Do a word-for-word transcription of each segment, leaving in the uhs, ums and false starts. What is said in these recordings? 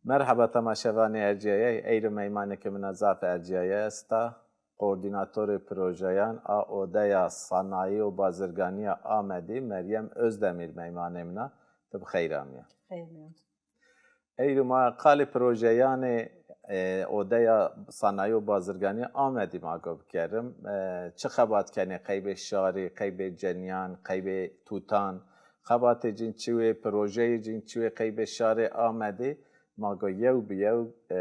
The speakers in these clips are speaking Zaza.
Merheba temaşevanê ercîyayey, eyro meymanêkê min a zaf ercîyaye esta. Koordînatorê projeyan a Odeya Sanayî û Bazirganîya Amedî Meryem Ozdemîr meymanê min a. Ti bi xeyr amîya. Xeyr mîyan. Eyro ma qalê projeyanê, e, Odeya Sanayî û Bazirganîya Amedî ma go bikerim. E, çi xebat kenê qeybê şarî, qeybê cenîyan, qeybê tutan, xebatê cin çi wê, projeyê cin çi wê qeybê şarê Amedî? Ma go yew bi yew, e,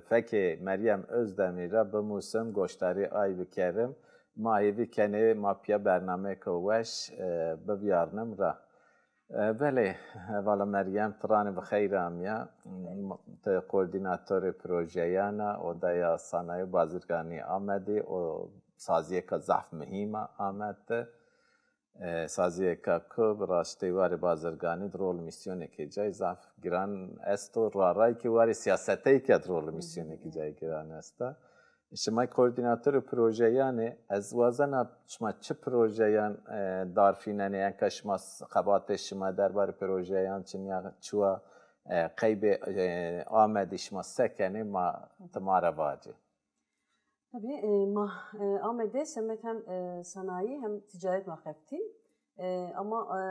fekê Meryem Ozdemîr ra bimusim, goşdarî ay bikerim. Ma hêvî kenê ma pîya bernameyêko weş, e, bivîyarnim ra. E, belê, hevala Meryem, ti ranê bi xeyr amîya. Ti koordînatorê projeyan a Odeya Sanayî û Bazirganî Amedî, o sazîyêka zaf muhîm a Amed de. E, sazîyêka ku bi raştî warê bazirganî di rol û mîsyonêkê cayê zaf giran esto, raray ke warê sîyaseteyê ke di rol û mîsyonêkê cayê giran esta. Şima koordînatorê projeyan ê, ez wazena şima çi projeyan, e, darfînenê, enka şima s-, xebatê şima derbarê projeyan çin ya çi wa, e, qeybê, e, Amedî şima se kenê ma, ti ma ra vacê. Tabî, e, ma, e, Amedê semed hem, e, sanayî hem tîcaret ma xeftîn. E, ama, e,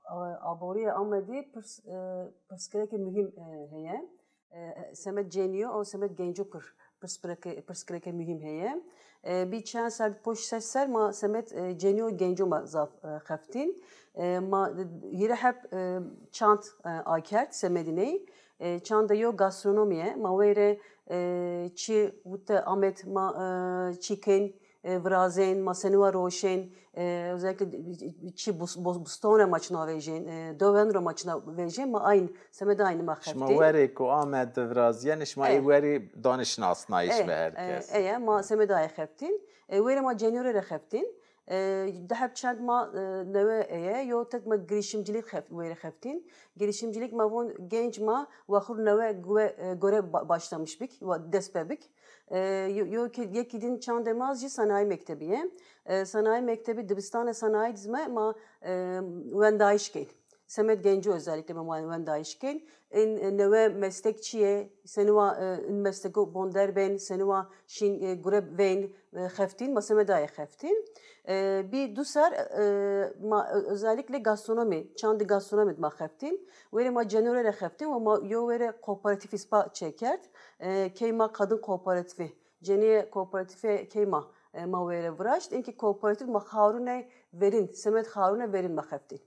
a-, aborîya Amedî pirs-, e, pirsgirêkê muhîm, e, heye. E, semed cenîyo û semed genco pir, pirsgirêkê, pirsgirêkê muhîm heye. E, bî çend ser, poşt ses ser ma semed, e, cenîyo genco ma zaf, e, xeftîn. E, ma hîrê heb, e, çand, e, akerd semedî ney. E, çanda yo gastronomî ye. Ma weyre, e, çi wite Amed ma, e, çi kên, e, virazên, ma seniwa roşên, e, özellikle çi bus-, bus-, bustone ma çina vejên, e, dowen ro ma çina vejên, ma ayn, semed aynî ma xeftî. Şima werê ku Amed virazîyenê, şima ê werî danê şinasnayîş bi her kes. E, eye, ma semed aye xeftîn. E, werê ma cenîyorê rê xeftîn. E, di heb çend ma, e, newe eye, yo tek ma girişimcilik xeft-, werê xeftîn. Girişimcilik ma von genc ma wexur newe guwe, e, gore ba-, başlamış bik, wa-, dest pe bik. E, yo, yo ki, yekî din çandê ma jî sanayi mektebî ye. E, sanayi mektebî, dibistana sanayi dizme ma, e, wendayîş kên. Semed genco özellikle ma wendayîş kên. In, e, newe meslek çi ye? Seniwa, e, in mesleko bonder bên, seniwa şîn, e, gure vên, e, xeftîn, ma semedayê xeftîn. E, bî du ser, e, ma, e, özellikle gastronomî, çandê gastronomî ma xeftîn. Werê ma cenore re xeftîn, we ma yo were kooperatîf îspa çêkerd. E, key ma kadın kooperatifi. Cenîye kooperatife key ma, e, ma were viraşt. Inkî kooperatîf ma xarune verîn, semed xarune verîn ma xeftîn.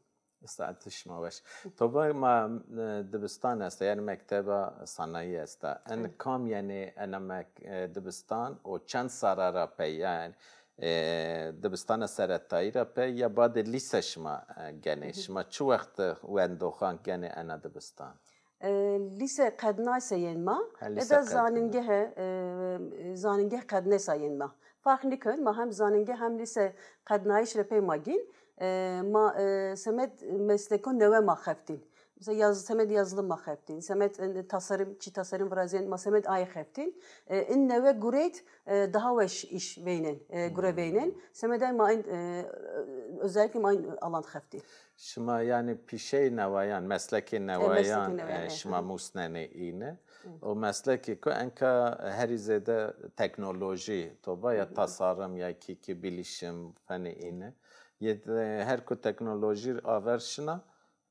Saetê şima weş. Toba ma, e, dibistan esta, yanî mekteba sanayî esta. En kam yenê ena mek-, e, dibistan û çend sara ra pey, yanî, e, dibistana seretayî ra pey ya badê lîse şima, e, genê? Şima çi wext wendoxan genê ena dibistan? E, lîse qednayse yên ma, eda zanîngehe, e, zanîngeh qednesa yên ma. Farq nîken, ma hem zanîngeh hem lîse qednayîş re pey ma gîn. E, ma, e, semed mesleko newe ma xeftîn. Mesela yaz-, semed yazılım ma xeftîn, semed, e, tasarım, çi tasarım virazên, ma semed aye xeftîn. E, in newe gureyt, e, daha weş îş veynen, e, gure veynen. Semedayê ma in, e, özellikle ma in alan xeftîn. Şima yanî pîşeyê newayan, meslekê newayan, e, şima musnenê îne. O meslekê ku enka herî zêde teknolojî toba ya tasarım ya kî, kî bilişim fenê îne. Yê de her ku teknolojî aver şina,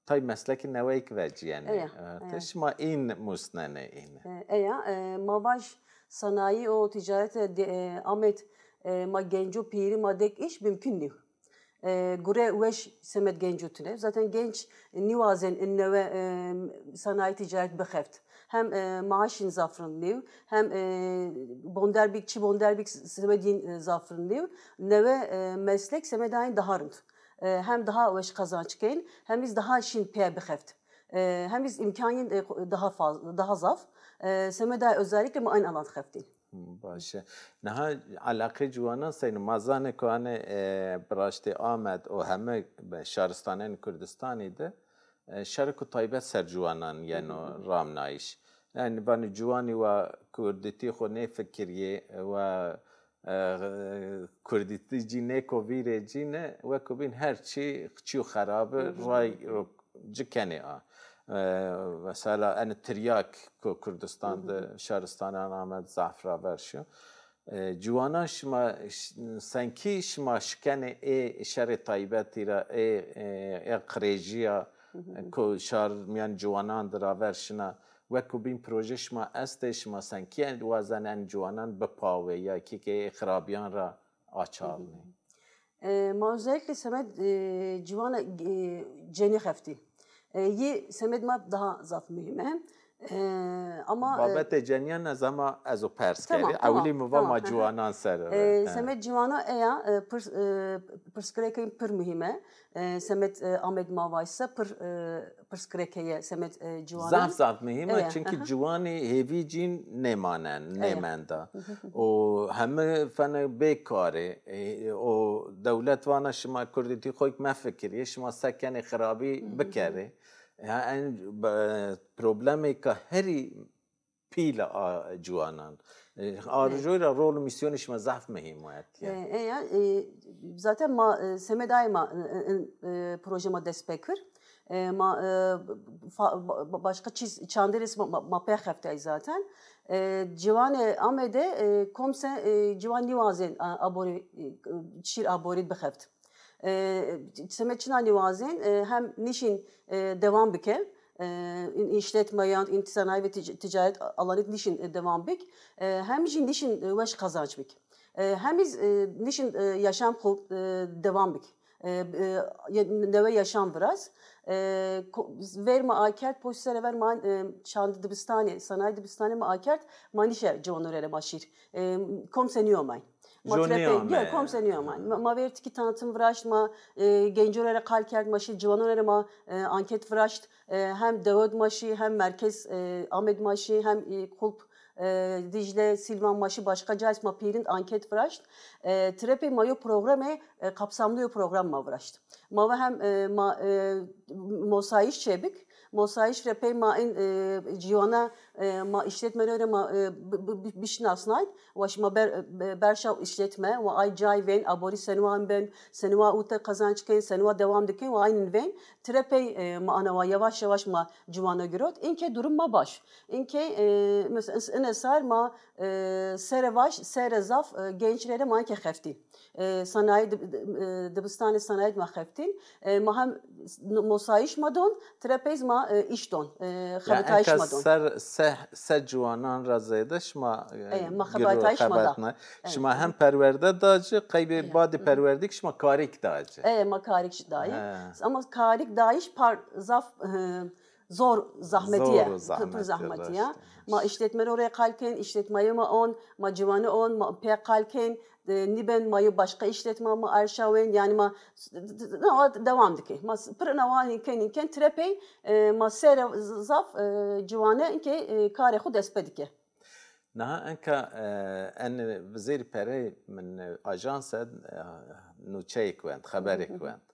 tay meslekê neweyêk vecîyenê. Eya, eya. Te şima în musnenê îne. E, eya, e, ma vaj sanayî û tîcarete de, e, Amed, e, ma genco pîrî ma dek îş mumkun nîyo. E, gure weş semed genco tune. Zaten genç nîwazen in newe, e, sanayî tîcaret bixeft. Hem, e, maaşin zaf rind nîyo, hem, e, bonder bik, çi bonder bik semed yin, e, zaf rind nîyo. Newe, e, meslek semedayîn daha rind. E, hem daha weş qazanç kên, hem îz daha şîn pê bixeft. E, hem îz îmkanîn, e, daha fazla, daha zaf. E, semedayê özellikle ma ayn alan xeftîn. Baş e. Niha eleqê ciwanan seyno? Ma zanê ku hanê, e, bi raştî Amed û heme şaristanên Kurdistanî de, e, şerê ku taybet ser ciwanan yeno ramnayîş. Yanî vanê ciwanî wa kurdîtî xwu nêfikirîyê, wa, e, kurdîtî cî nêko vîrê cîne, weko bîn her çî çîyo xerabi, ray ro ci kenê a. E, mesela, enê tiryak ku Kurdistan de şaristanan ame zaf raver şîyo. E, ciwanan şima ş-, senkî şima şikenê ê şerê taybetî ra, ê, ê, ê qirêjîya ku şar mîyan ciwanan de raver şina, weko bîn proje şima estê, şima senkî en-, wazenê enê ciwanan bipawê ya kî ke ê xirabîyan ra açarnê? E, ma özellikle semed, e, ciwana, e, cenî xeftî. E, yî semed ma daha zaf muhîm e. E, ama, e, Babetê cenîyan ez ama ez o pers kerî. Tamam, tamam, ewilî mi va tamam. Ma ciwanan ser e, semed ciwana eya, e, pirs-, e, pirsgirêkê pir muhîm e. E, semed, e, Amed ma vayse pir, e, pirsgirêkeye semed, e, ciwanan. Zaf zaf muhîm e, çünkü ciwanî hêvî cîn nêmanen, nêmenda. O heme fene bêkar ê. E, o dewlet vana şima kurdîtî xo mefikirî, şima se kenê xirabî bikerê. Ya en be-, problemêka herî pîl a ciwanan. E, arjoy ra rol û mîsyonê şima zaf muhîm o etiye. E, e, ya, e, zaten ma, e, semedayê ma, e, e, e, proje ma dest pê kir. E, ma, e, fa-, ba-, ba-, başka çîz çandêrês ma, ma, ma pê xeftay zaten. E, ciwanê Amedê, e, komse, e, ciwan nîwazên, a, aborî, e, şîr aborî bixeft. E, semed çina nîwazên, e, hem nîşîn, e, dewam bike, e, în, în işletme yan în sanayi ve tic-, ticaret alanî nîşîn, e, dewam bik, e, hem jî nîşîn, e, weş qazanç bik. E, hem îz, e, nîşîn, e, yaşam xo, e, dewam bik. E, e, ye-, newe yaşam viraz. E, ko-, ver ma akerd, poşt sere ver ma, e, çand dibistanê, sanayi dibistanê ma akerd, ma nîşe ciwanû rê ma şîr. E, komse nîyomay. Ma trepê, nîyomay. Komse nîyomay. Ma, ma ver tikî tanıtım viraşt, ma, e, genco rê qal kerd, ma şî ciwanû rê ma, e, anket viraşt, e, hem dewod ma şî, hem merkez, e, Amed ma şî, hem, e, Kulp, e, Dicle, Silvan ma şî, başka cayês ma pêrind anket viraşt. E, trepê ma yo programê, e, kapsamlı yo program ma viraşt. Ma ve hem, e, ma, e, mosayîş çêbik, mosayîş rê pey ma în, e, ciwana, e, ma îşletmeno rê ma, e, bi, bi, bi, bişinasnayt. Wa şima ber, e, berşa îşletme, wa ay cay vên, aborî senwa bên, senwa ute qazanç kên, senwa dewam dikên, wa aynin vên. Tire pey, e, ma ana wa yavaş yavaş ma ciwana girot. Înke durum ma baş. Înke, e, mesela, ine sar ma, e, sere vaş, sere zaf, e, genç rê ma înke xeftî. E, sanayi dib-, e, dibistanê sanayi ma xeftîn. E, ma hem n-, mosayîş ma don, tire pey zî ma, e, îş don, e, xebitayîş ma don. Ser, se, se ciwanan ra zêde şima, e, ma xebitayîş ma da. Şima hem perwerde da ci, qeybê badê perwerdî kî şima karîk da ci. E, ma karîk jî dayî. Ama karîk dayîş par zaf, e, zor zahmetî ye. Zor zahmetî ye. Ma îşletmero rê qal kên, îşletmayê ma on, ma ciwanî on, ma pê qal kên, e, nîben ma yo başka îşletma ma erşawên, yanî ma s-, d-, d-, d-, nawa dewam dike. Ma s-, pir nawa hîn kên, hîn kên, tire pey, e, ma sere z-, zaf, e, ciwane înke, e, karê xo dest pê dike. Niha enka, e, en vizêrî perey min, e, ajans ed, e, nûçeyêk wend, xeberêk wend.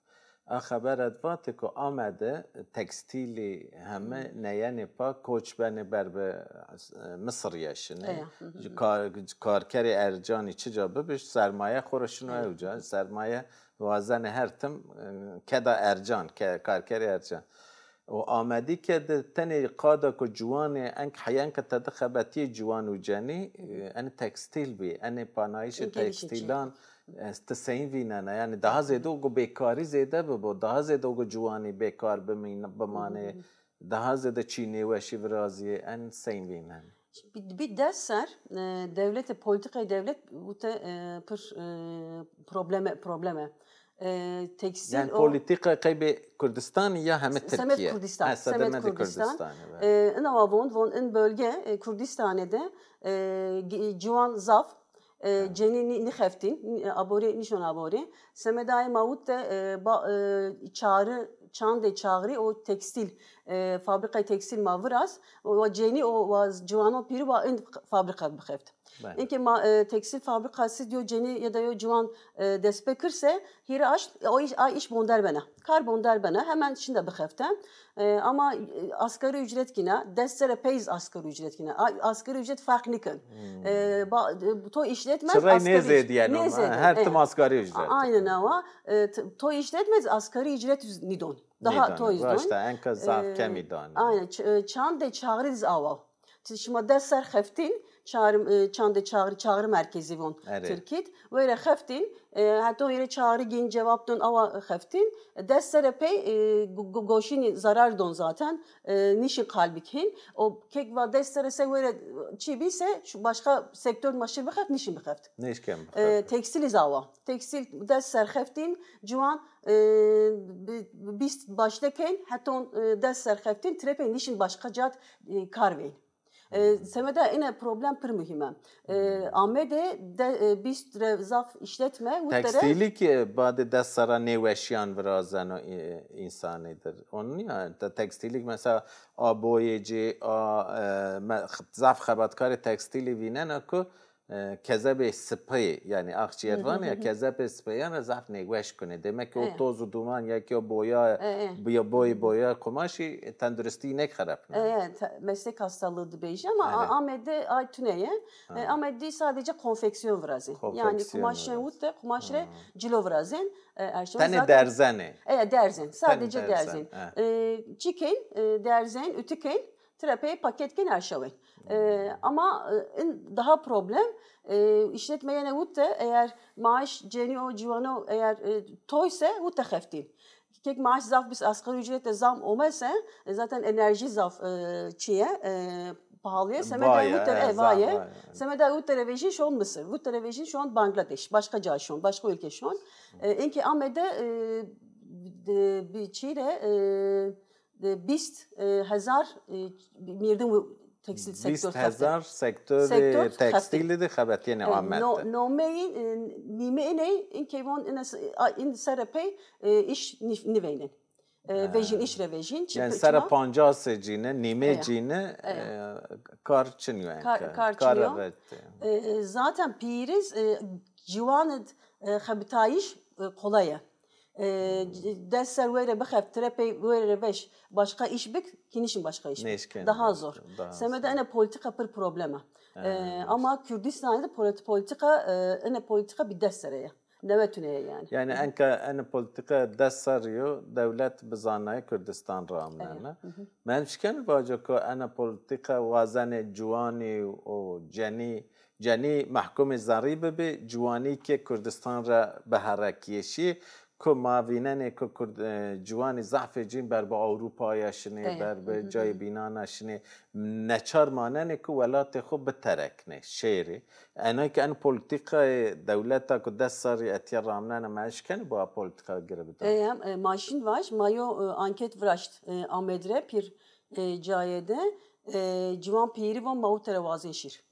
A xebere de vatê ku Amede tekstîlî heme neyenê pa koç benê ber bi, e, Misirîye şinê. Kar-, karkerê ercanî çi ca bibi, sermaye xo ra şino ewca. Sermaye wazenê her tim, e, keda ercan, ke-, karkerê ercan. O Amedî ke de tenê qada ku ciwanê enk heyenka tede xebetîyê ciwan û cenî, e, enê tekstîl bî, enê panayîşê tekstîlan, e, ti seyîn vînena? Yanî daha zêde o ku bêkarî zêde bibo, daha zêde o ku ciwanî bêkar bimîn-, bimanê, daha zêde çî nêweşî virazîyê, en seyîn vînen? Bi, bi des ser, e, dewlete, polîtîkayê dewlet ute, e, pir, e, probleme, probleme. E, tekstîl. Yanî o polîtîka qeybê Kurdistanî ya heme Tirkîye? Semed Kurdistan. Ha, semed Kurdistan. Kurdistan, evet. E, ina wa von, von in bölge, e, Kurdistanê de, e, gi-, ciwan zaf, e, cenî nî-, nîxeftîn, nî-, aborî, nîşon aborî. Semedayê ma wit de, e, ba-, e, çağrı, çandê çağrı o tekstîl, e, fabrîkayê tekstîl ma viraz. O, wa cenî o, wa ciwanon pîrî wa in fabrîka bixeft. Înke ma, e, tekstîl fabrîkasî yo cenî ya da yo ciwan, e, dest pê kir se, hîrê aşt, e, o îş, a îş bonder bena. Kar bonder bena, hemen şinda bixefte. E, ama, e, asgari ücret kîna, des serre pey zî asgari ücret kîna. A, asgari ücret ferq nîken. E, ba, e, to işletmez asgari ücret. Çirey nêzêdîyeno, nêzêdîyeno. Her tim asgari ücret. Aynen awa. E, t-, to işletmez asgari ücret nîdon. Daha toyiz don. Başta enka zaf kemî danî. Aynen. Çandê çağrî diz awa. Ti şima des ser xeftîn, çağrı, e, çandê çağrı, çağrı merkezi von Tirkîd. Wêre xeftîn, e, heton yere çağrı gin, cevap don, awa xeftîn. Des sere pey, e, goşînî zarar don zaten. E, nişin qal bikîn. O kek va des sere se wêre çî bî se, şu başka sektör maşir bixeft, nişin bixeft. Nêşken bixeft. E, tekstilî zawa. Tekstil des ser xeftîn, ciwan, e, bîst başle kên, heton, e, des ser xeftîn, tirepê nişin başka cat, e, kar vên. E, semeda ine problem pir muhîm e. E, Amedê de, e, bîst re zaf işletme, wut de re. Tekstîlî ki badê des sera nêweşîyan virazeno, e, însanî dir. Onu ya, te-, tekstîlî ki mesela a boyê ci, a, e, me-, zaf xebatkarê tekstîlî vînena ku, e, kezebê sipeyê, yanî axçîyer vanê ya, kezebê sipeyan ra zaf nêweş kunê. Demek ki o toz û duman ya ki o boya, boya, boyê boya kumaşî, e, tenduristî nêk xerepneno. E, te-, meslek hastalığı dibêjî ama A-, Amedê ay tune ye. E, Amedî sadece konfeksiyon virazên. Yanî kumaşên wut de, kumaş re cilo virazên. E, erşan Tenê zaten derzenê. E, derzen. Sadece derzen. E, çi kên, e, derzen, ütü kên, tirepê paket kên erşawên. E, ama, e, in daha problem, e, işletmeyene wut de eğer maaş cenî o ciwano eğer, e, toy se wut de xeftîn. Kek maaş zaf bis asgari ücrete zam omese, e, zaten enerji zaf, e, çiye, e, pahalıye. Semeda wut de, e, vaye. Semeda wut de re vejîn şon Mısır, wut de re vejîn şon Bangladeş, başka ca şon, başka ülke şon. E, inkî Amedê, e, de, bir çî re, e, de bîst, e, hezar, e, mîrdin tekstil sektör xebitê. Bîst hezar sektorê tekstilî de xebetîyenê Amed de. No-, nomeyî, e, nîme iney, inkê von ine s-, a, in sere pey, e, îş nî-, nîveynin. E, vejîn, îş re vejîn. Yanî sere pancasê cîne, nîmê cîne, e, kar çinyo enka. Kar, kar çinyo. E, e, zaten pîriz, e, ciwanid, e, xebitayîş, e, kolay e. E, des ser wêre bixeft, tirepey wêre vej, başka iş bik, kî nişin başka iş bik. Daha zor. Semeda ene politika pir problema. E, ama Kürdistan'da polit-, politika, e, ene politika bir des sere ye. Newe tune ye yanî. Yanî enka ene politika des serrî yo, dewlet bi zanaye Kurdistan ra amnene. Men şikeni vaco ku ene politika wazenê ciwanî û cenî Cenî mehkumê zerrî bibê, ciwanî ke Kurdistan ra biherekîyê şî, ku ma vînenê ku Kurd, e, ciwanî zafê cîn ber bi Ewropa ya şinê, ber bi cayê bînan a şinê, neçar manenê ku welatê xwu bitereknê, şêrê. Ena ke en polîtîkayê dewleta ku des serrî etîya ramnena, ma eşkenê bi a polîtîka girê bida? E, em, e, ma şin vaj, ma yo, e, anket viraşt, e, Amed re pîr, e, cayê de, e, ciwan pîrî von ma wite re wazên şîr.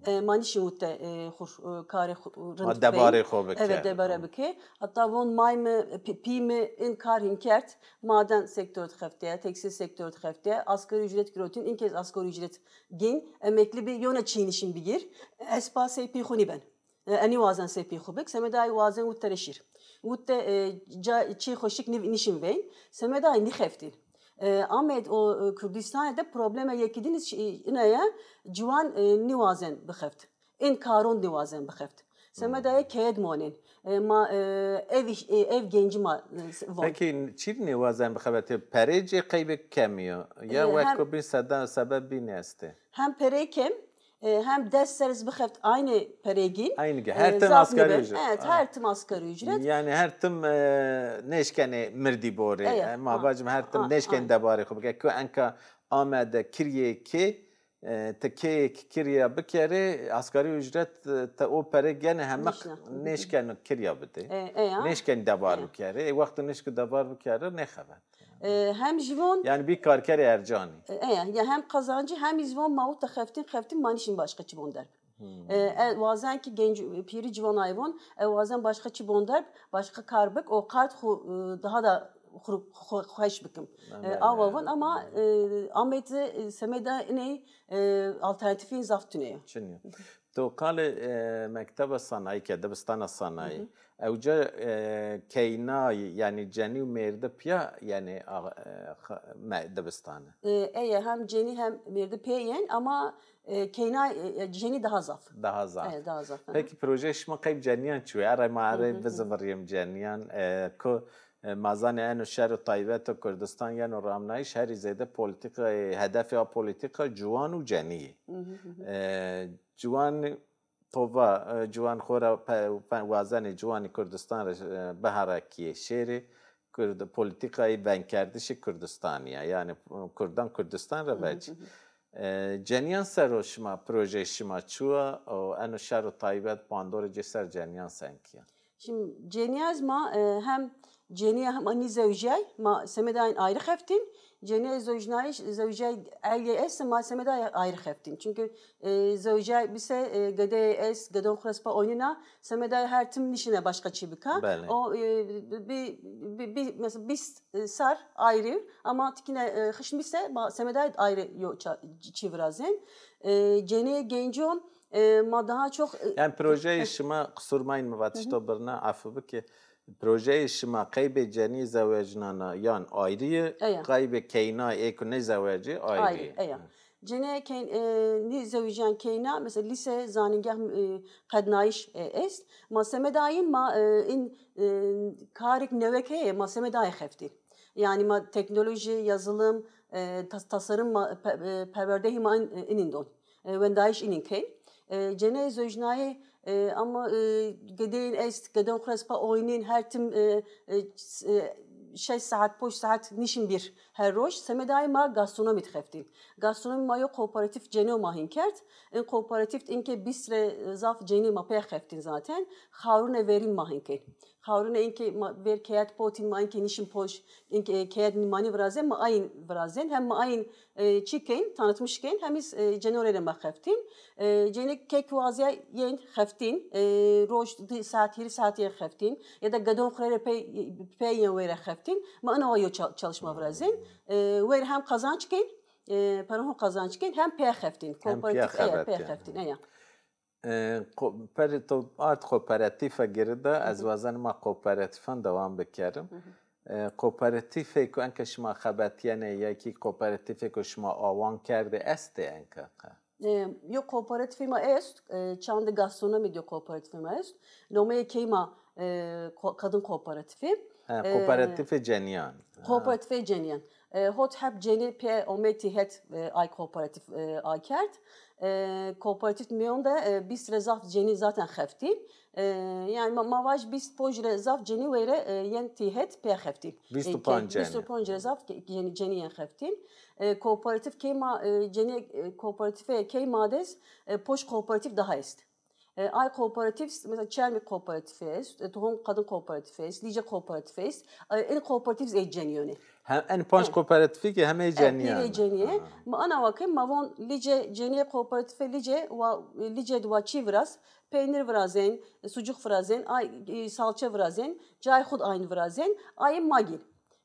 E, ma nîşin wite, e, xur, e, karê xu, rind bikên. Ma debarê xo bike. Evet, debare bike. Hatta von may mi, pî, pî mi in kar hîn kerd. Maden sektör de xeftîye, tekstil sektör de xeftîye. Asgari ücret girotîn, in kes asgari ücret gên, emekli bi, yona çî nîşin bigîr. Ez pa sey pî xu nîben. E, enî wazen sey pî xu bik. Semedayê wazen wite re şîr. Wite, e, ca, çî xo şik nî, nîşin veyn. Semedayê nîxeftîn. E, Amed û, e, Kurdistanê de probleme yekîdîn ş-, ina ye, ciwan, e, nîwazen bixeft. Ên karon nîwazen bixeft. Semedayê keyed monên. E, ma, e, ev îş-, e, ev gencî ma, e, s-, von. Pekî çî nîwazen bixebetê? Perê cê qeybê kemî yo? Ya wek ku bîn sebe-, sebeb bîn estê? Hem perê kem, e, hem des ser iz bixeft aynı perê gîn. Aynı gîn. E, her tim asgari ücret. Evet, her tim asgari ücret. Yani her tim, e, nêşkenê mirdî borê. E, ma vacim her tim nêşkenê debarê xo bike. Ku enka Amede kiriyê kê, e, ti kêyêk kiriya bikerê, asgari ücret, e, ti o pere gene hemeq nêşkeno kiriya bidê. E, e ya. Nêşkenê debar bikerê. E, wexto nêşko debar bikerê, nêxebet. E, hem jî von. Yani bir karkerê ercanî. E, e, ya hem kazancı hem iz von ma wite xeftîn, xeftîn ma nîşin başka çi bon derb. E, e, wazen ki genc, pîrî ciwanayê von, e, wazen başka çi bon derb, başka kar bik, o kard xu, e, daha da xu, xu, xweş bikim. E, awa von ama, e, Amedê, e, semeda iney, e, alternatîfîn zaf tune yo. Çin yo. To qalê, e, mekteba sanayî ke, dibistana sanayî. Ewca, e, keyna, yani cenî û mêrdi piya, yani, a, e, xa-, me-, dibistane. E, eye hem cenî hem mêrdi pê yên ama, e, keyna, e, cenî daha zaf. Daha zaf. E, daha zaf, aha. Peki proje şima qey bi cenîyan çi yo? Erê ma erê bizivirîyim cenîyan, e, ku E, ma zanê eno şero taybeto Kurdistan yeno ramnayîş, herî zêde polîtîkayê, hedefê a polîtîka ciwan û cenî yê. E, ciwan to va, e, ciwan xo ra pe-, pe-, wazenê ciwanî Kurdistan ra, e, biherekîyê şêrê Kurd-, polîtîkayê venkerdişê Kurdistanî ya. Yanî, e, Kurdan Kurdistan ra vecî. E, cenîyan ser o şima, projeyê şima çi wa û eno şero taybet bandorê ci ser cenîyan senkî ya? Şimdi cenîyaz ma, e, hem cenîye hem anî zewjay ma semedayên ayrı xeftîn. Cenîye zewjnayîş, zewjay eylê est ma semedayê ayrı xeftîn. Çünkü, e, zewjay bise, e, gedeyê est, gedon xrespa oynina, semedayê her tim nişine başka çî bika. Belê. O, e, bir, bir, bir, mesela bîst, e, sar ayrı ama tikine, e, xişn bise ma semedayê ayrı yo ça-, çî virazên. E, cenîye genco, e, ma daha çok, e, Yani projeyê şima, qisur mayîn mi vatişto birna, afû bike. Projeyê şima qeybê cenî zewecnana yan ayrî yê, Eya. qeybê keyna ê ku nêzewecî ayrî Ayrî, yê? eya. Cenê keyn-, e, nî zewicîyan keyna, mesela lîse, zanîngeh, e, qednayîş, e, est. Ma semedayîn ma, e, in, e, karêk newek heye, ma semedayê xeftîn. Yani ma teknoloji, yazılım, e, tas-, tasarım ma, pe-, e, perwerdehî ma in, e, inîn don. E, wendayîş inîn kên. E, cenê zojnayê, e, ama, e, gedeyên est, gedon xrespa oynîn, her tim, e, e, s-, e, şeş saet, poş saet nişin bir her roj. Semedayê ma gastronomî xeftîn. Gastronomî ma yo kooperatif cenê ma hîn kerd. In kooperatif inke bîst re, e, zaf cenê ma pê xeftîn zaten. Xarûne verîn ma hîn kên. Xarûne inke ma ver keyet potîn ma inke nişin poj, inke, e, keyet nîmanî virazen, ma ayîn virazen. Hem ma ayîn e, çî kên, tanıtmış kên, hem îz, e, cenorê ma xeftîn. E, cenî kek wazîya yên xeftîn, e, roj di saet, hîrî saet yên xeftîn, ya da gedon xurê rê pey, pey yên wêre xeftîn. Ma ina wa yo ça-, çalışma virazên. E, wêre hem kazanç kên, e, para hûn kazanç kên, hem pê xeftîn. Hem pê Kooperatif, eya, xebet pê yani. xeftîn, eya. E, ko-, perê to ard kooperatîfe girida, ez wazenê ma kooperatîfan dewam bikerim. E, kooperatîfê ku enke şima xebetîyenê ya kî kooperatîfê ku şima awan kerdê estê enke qe? E, yo kooperatîfê ma est, e, Çandê Gastronomî diyo kooperatîfê ma est. Nomeyê keyma, e, ko-, kadın kooperatifi. Ha, E, kooperatîfê cenîyan. Ha. Kooperatîfê cenîyan. E, hot heb cenî pê omey tîhet, e, ay kooperatif, e, akerd. E, kooperatif mîyon de, e, bîst re zaf cenî zaten xeftîn. E, yani ma, ma vaj bîst ponc re zaf cenî weyre, e, yen tîhet pê xeftîn. Bîst û ponc E, ke-, cenî. Bîst û ponc re zaf ke-, cenî, cenî yen xeftîn. E, kooperatif keyma, e, cenî, e, kooperatifê keyma de est, e, ponc kooperatif daha est. E, ay kooperatif, mesela Çermik kooperatifi est, e, Tohum Kadın Kooperatifi est, Lice Kooperatifi est. E, in kooperatif ê cenîyonê. Hem en panc E. kooperatifî ki hemê E, cenîyan. pîrê cenîye. Ha. Ma ana wa ke ma von Lice, cenîye kooperatifi Lice, wa, Lice de wa çî viraz, peynir virazên, sucuk virazên, ay, e, salçe virazên, cayê xud aynî virazên, ay magîn.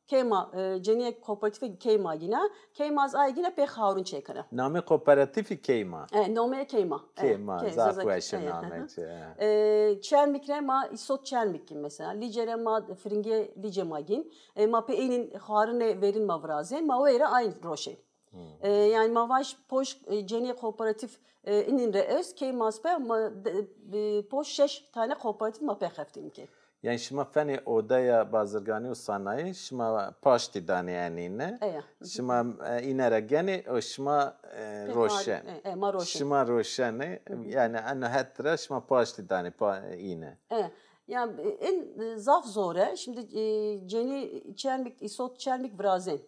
Keyma, e, cenîye kooperatife keyma gîna, keyma z ay gîna pê xarûn çêkena. Namê kooperatîfî keyma? E, nomê keyma. E, Keyma, ke-, zaf zaza-, weş e, e, name hı hı. çi, e. E, Çermik re ma îsot Çermik gîn mesela. Lice re ma firingê Lice ma gîn. E, ma pê ênîn xarûnê verîn ma virazên, ma weyre ayn roşên. Hmm. E, yani ma vaj poş, e, cenîye kooperatif, e, inîn re est, keyma z pê ma de-, e, poş şeş tane kooperatif ma pê xeftîn ke. Yani şima fenê Odeya Bazirganî û Sanayî, şima paştî danê enîne. Eya. Şima, e, îne ra genê û şima, e, Pê roşen. xarî, e, e, ma roşen. Şima roşenê, Hı hı. yani eno het ra şima paştî danê, pa-, îne. E, yani, e, en, e, zaf zor e. Şimdi, e, cenî Çermik, îsot Çermik virazên.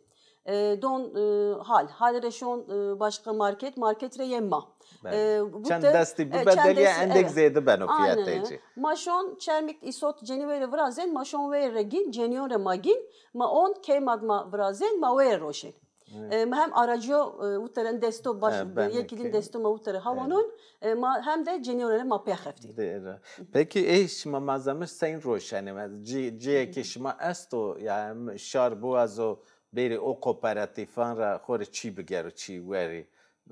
E, don, e, hal. Hal re şon, e, başka market, market re yê ma. Belê. E, bu Çend te-, destî e, çend bibedelîye destî, endek evet. zêde beno Aynen fiyatê öyle. ci. Ma şon Çermik îsot cenî weyre virazên, ma şon weyre gîn, cenîyon re ma gîn, ma on keyma d ma virazên, ma weyre roşên. Evet. E, ma hem aracı, e, uteren desto baş, Evet, ben yekî din ki- desto ma utere Evet. havanon, e, ma hem de cenîyon re ma pê xeftîn. Dêre. Peki, ê şima malzeme seyn roşenê? Ci-, ciyê ki şima esto, yani şar biwazo bêrê o kooperatîfan ra xo rê çî bigero, çî werî.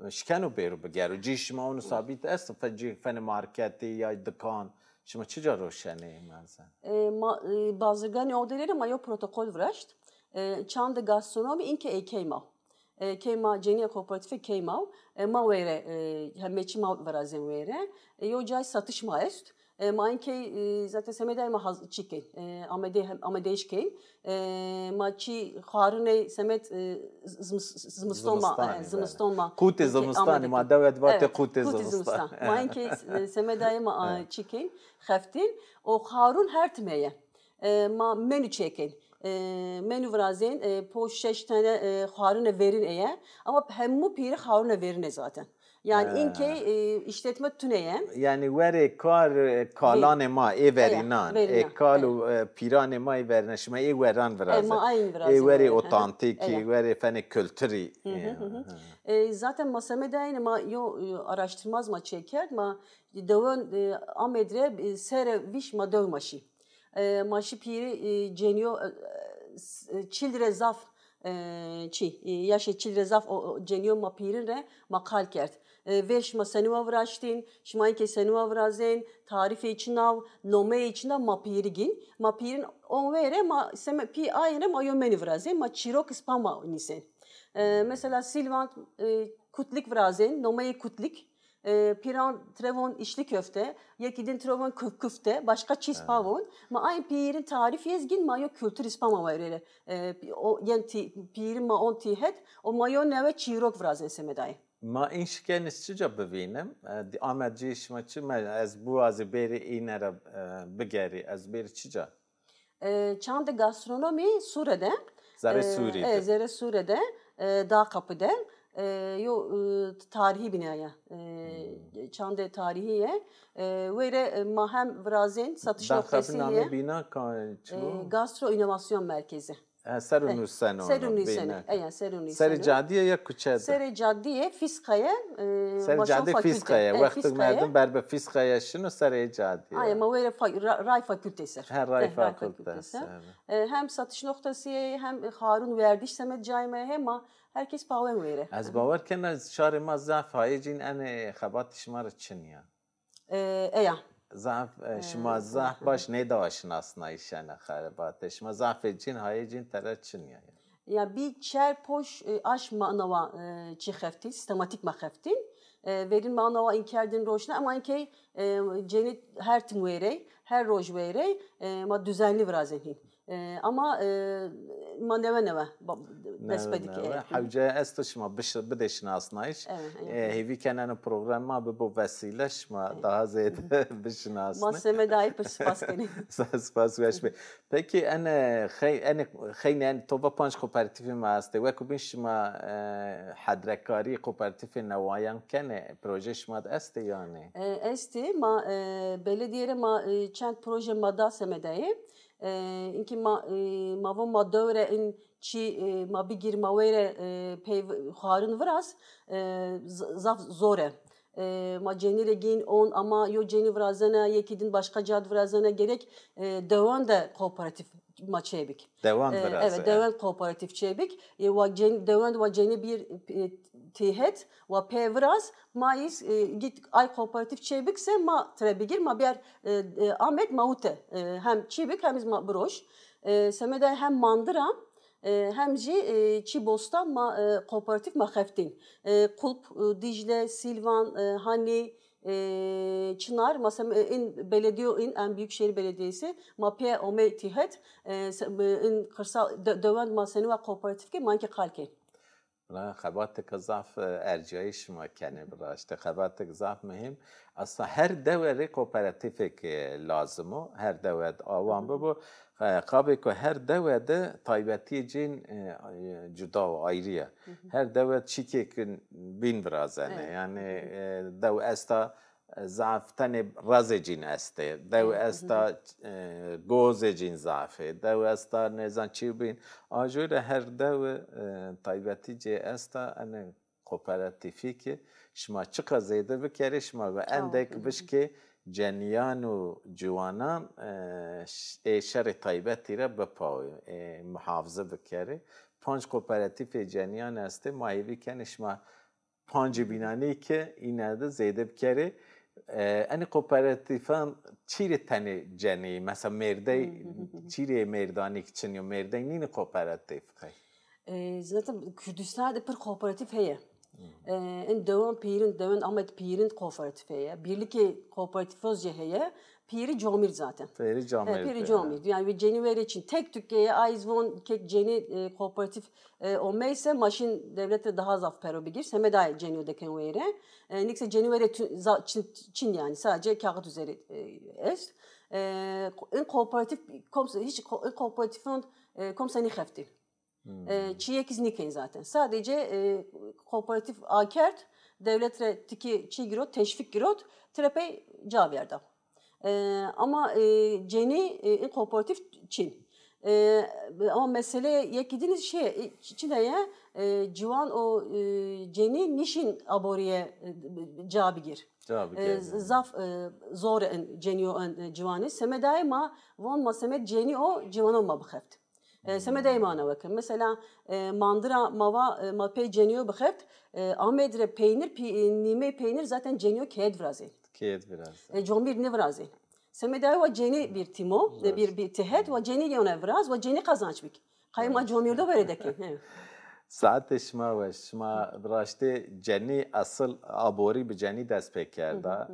Şikeno bêro bigero. Cî şima onu sabît esto, fe-, cî fenê marketî ya dikan. Şima çica roşenê malzeme? E, ma, e, bazirganê Odeya rê ma yo protokol viraşt. E, Çandê Gastronomî inke ê keyma. E, keyma, cenîye kooperatife keyma. E, ma weyre, e, hemê çî ma virazên weyre. E, yo cay satış ma est. E, ma inkey, e, zaten semedayê ma haz-, çî kên. E, amedê-, amedeyiş kên. E, ma çî xwarinê semed, e, z-, zimis-, zimiston ma, e, zimiston ma. Qûtê zimistanî ma dewe de vatê qûtê zimistan. Ma inkey, e, semedayê ma, e, çî kên, xeftîn. O xwarûn her tim heye. E, ma menü çêkên. E, menü virazên, e, poş şeş tene, e, xwarine verîn eye. Ama hemû pîrî xwarine verîn ê zaten. Yanî inkey, e, îşletme tune ye. Yanî werê kar, e, kalanê ma, ê verînan, ê kal û, e, pîranê ma ê verînan, şima ê weran virazên. Ma aynî virazên. Ê werê otantîkî, werê fenê kulturî. E, zaten ma semedayê ine ma yo, e, araştırmaz ma çêkerd, ma dewan, e, Amed re, e, serê vîş ma dew ma şî. E, ma şî pîrî, e, cenîyo, e, s-, e, çil re zaf, e, çî, e, yaşê çil re zaf o, o, cenîyo ma pîrin re ma qal kerd. E, vêr şima senîwa viraştîn, şima inkê senîwa virazên, tarîfê çi naw, nomeyê çi naw ma pîrî gîn. Ma pîrin on wêre ma seme pî ayên re ma yo menü virazên, ma çîrok spa ma nîsên. E, mesela Silvan, e, kutlik virazên, nomeyê kutlik. E, pîran trevon içli köfte, yekî din trevon küf-, küfte, başka çî spa von. Ma aynî pîrin tarîfî ez gîn, ma yo kulturî spa ma wayre re. E, o, yen tî-, pîrin ma on tîhet, o ma yo newe çîrok virazên semedayê. Ma în şikeniz çica bivînim? E, di-, Amed cî şima çi? Me, ez biwazî bêrî îne ra, e, bigerî, ez bêrî çica? E, çandê gastronomî Sûre de. Zerê e, Sûrî e, de. Zerê Sûre de, e, Dağkapı de. E, yo, e, tarîhî bîna ya. E, çandê tarîhî ye. E, wêre, e, ma hem virazên satış noktesi ye. Dağkapı namê bîna ka çi yo? E, Gastro İnovasyon Merkezi. E, ser û nuseno. Ser û nuseno. Eya, ser û nuseno. Serê cadîye ya kuçe de? Serê cadîye Fîskaya, e, Serê cadîye Fîskaya. E, wextik merdim ber bi Fîskaya şino serê cadîye. Aya, ma wêre fa-, ra-, ray fakülte ser. He, ray fakülte ser. E, hem satış noktası ye, hem xarûn werdiş semed cayê ma ye, hem ma herkes pawen wêre. Ez bawer kena şarê ma zaf hayê cîn enê xebatê şima ra çin ya. E, eya. Zaf, e, şima zaf baş nêdawa şinasnayîş ene xebatê. Şima zafê cîn, hayê cîn tera çin ya. Ya bî çer poş, e, aş ma nawa, e, çi xeftîn, sîstematîk ma xeftîn. E, verîn ma nawa în kerdin roşna, ama inkey, e, cenî her tim wêrey, her roj wêrey, e, ma düzenli virazên hîn. E, ama, e, ma newe newe ba-, dest pê dike. Hewce esto şima biş-, bidê şinasnayîş. E, hêvî ken eno program ma bibo vesîle şima daha zêde bişinasnê. Ma semedayî pir spas kenê. Spas weş bê. Pekî ene xey-, ene xeynê, ene toba panc kooperatîfê ma estê. Weko bîn şima, e, hedrekarî kooperatîfê newayan kenê, proje şima de estê yanî? E, estê, ma, e, beledîye re ma, e, çend proje ma da semedayê. E, inkî ma, e, ma von ma dewre in çî, e, ma bigîr ma wêre, e, pey xwarin viraz, e, z-, zaf zor e. E, ma cenî re gîn on ama yo cenî virazena, yekî din başka cad virazena, gerek, e, dewan de kooperatif ma çêbik. Dewan viraz. E, evet, dewan kooperatif çêbik. E, wa cen-, dewan wa cenî bir, e, tîhet, wa pê viraz, ma îz, e, gît ay kooperatif çêbik se ma tire bigîr, ma biyar, e, e, Amed ma ute, e, hem çîbik hem îz ma biroj. E, semedayê hem mandıra, e, hem jî, e, çî bostan ma, e, kooperatif ma xeftîn. E, Kulp, e, Dicle, Silvan, e, Hani, e, Çınar, ma sem-, e, in belediyo in, en Büyükşehir Belediyesi, ma pê omey tîhet, e, se-, e, in kırsal de-, dewend ma senîwa kooperatif ke, ma inkê qal kên. Na, xebatêka zaf, e, ercayîş şima kenê bi raştî. Xebatêk zaf muhîm. Aslında her dewe rê kooperatîfêk, e, lazim o. Her dewe de awan bibo. E, qabê ku her dewe de taybetîyê cên, e, e, cuda û ayrî ya. Her dewe çîkêk bîn virazene. Evet. Yanî, e, dew esta zaf tenê razê cîn estê. Dew esta, e, gozê cîn zaf ê. Dew esta nêzan çî bîn. A jû re her dew, e, taybetî cê esta, ene kooperatîfî ki şima çiqa zêde bikerê, şima ve endek bişkê cenîyan û ciwanan, e, ş-, ê şerê taybetî ra bipawê, ê muhafize bikerê. Panc kooperatîfê cenîyan estê, ma hêvî kenê şima pancê bînanê ke îne de zêde bikerê. E, enê kooperatîfan çî rê tenê cenî, mesela mêrdey, çî rê mêrdanîk çin yo, mêrdey nînê kooperatîf qey? E, zaten Kurdistan de pir kooperatif heye. E, in dewan pîrin, dewan Amed pîrin kooperatife ye. Birlikê kooperatifoz jê heye. Pîri comîr zaten. Pîri comîr. He, pîri comîr. Yani ve cenî were çin. Tek tük e, ay von kek cenî e, kooperatif e, omeyse ma şin devlet re daha zaf pero bigir. Semedayê cenîyo deken were. E, nikse cenî were çin, çin yani sadece kağıt üzeri e, est. E, in kooperatif, kom, hiç ko, in kooperatifon e, kom senî xeftî. E, çiyekî zî nîkên zaten. Sadece e, kooperatif akerd, devlet re tikî çi girot, teşvîk girot, tirepey ca verda. E, ama e, cenî e, in kooperatif çin. E, ama mesele yekî din şey, e, çi de ye, e, ciwan o e, cenî nişin aboriye e, ca bigir. Ca bigir. E, zaf e, zor en cenîyo en e, ciwanî. Semedayê ma von ma semed cenî o ciwanon ma bixeft. E, semedeyê ma na weke. Mesela e, mandira ma va e, ma pey cenîyo bixeft. E, Amed re peynir, pî, e, nîmey peynir zaten cenîyo keyed virazên. Keyed virazên. E, comîr nêvirazên. Semedayê wa cenî bir tîmo, e, bir, bir tihet, wa cenî yewne viraz, wa cenî qazanç bik. Qayê ma comîrdo were dekên. He. Saetê şima weş. Şima bi raştî cenî esil aborî bi cenî dest pê kerda.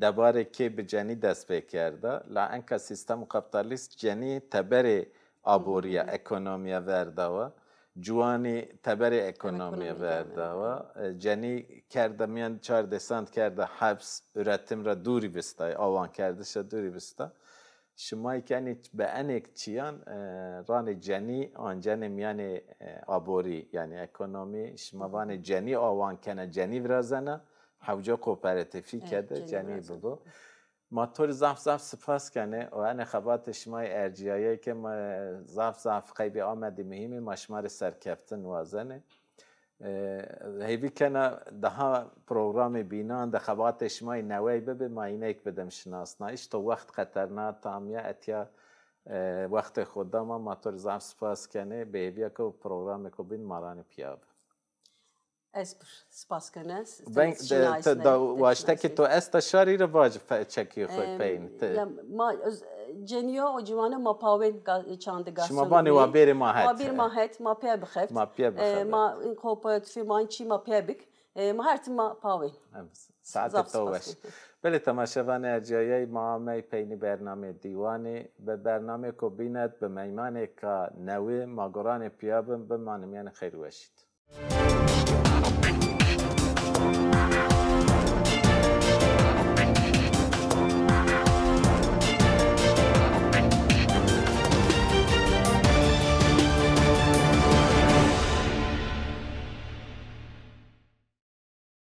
Debarê kê bi cenî dest pê kerda. La enka sîstemo kapîtalîst cenî teberê aborîye, ekonomîye verdawa. Ciwanî teberê ekonomîye verdawa. E, cenî kerde mîyan çar dêsan kerde heps, üretim ra dûrî vistay, awankerdiş ra dûrî vista. Şima kenî bi enêk çîyan e, ranê cenî ancenê mîyanê e, aborî, yanî ekonomî, şima vanê cenî awan kena, cenî virazena, hewce kooperatîfî kede, cenî bibo. Ma to rê zaf zaf spas kenê û enê xebatê şima yê ercîyayey ke ma zaf zaf qeybê Amedî muhîm ê, ma şima rê serkeftin wazenê. E, hêvî kena daha programê bînan de xebatê şima yê newey bibê, ma îneyk bidim şinasnayîş. To wext qeterna, tam ya, etya e, wextê xo da ma, ma to rê zaf spas kenê. Bi hêvîya ke programêko bîn ma ranê pîya bi. Ez pir spas kene. Veng, de, te, da, waştekê to esta şarî re vac çekî xo peyn. Te... Ya, ma, cenîyo o ciwane ma pawên ga, çandê gastronomî. Şima vanê wa bêrê ma het. Wa bêr ma het, ma pê bixeft. Ma pê bixeft. E, ma in kooperatifî ma in çî ma pê bik. E, ma her tim ma pawên. Saetê to weş. Belê temaşevanê ercîyayey, ma amey peynî bernameyê dîwanî. Bi bernameyêko bînet, bi meymanêka newî ma guranê pîya bin, bimanê mîyanê xeyr weşî de.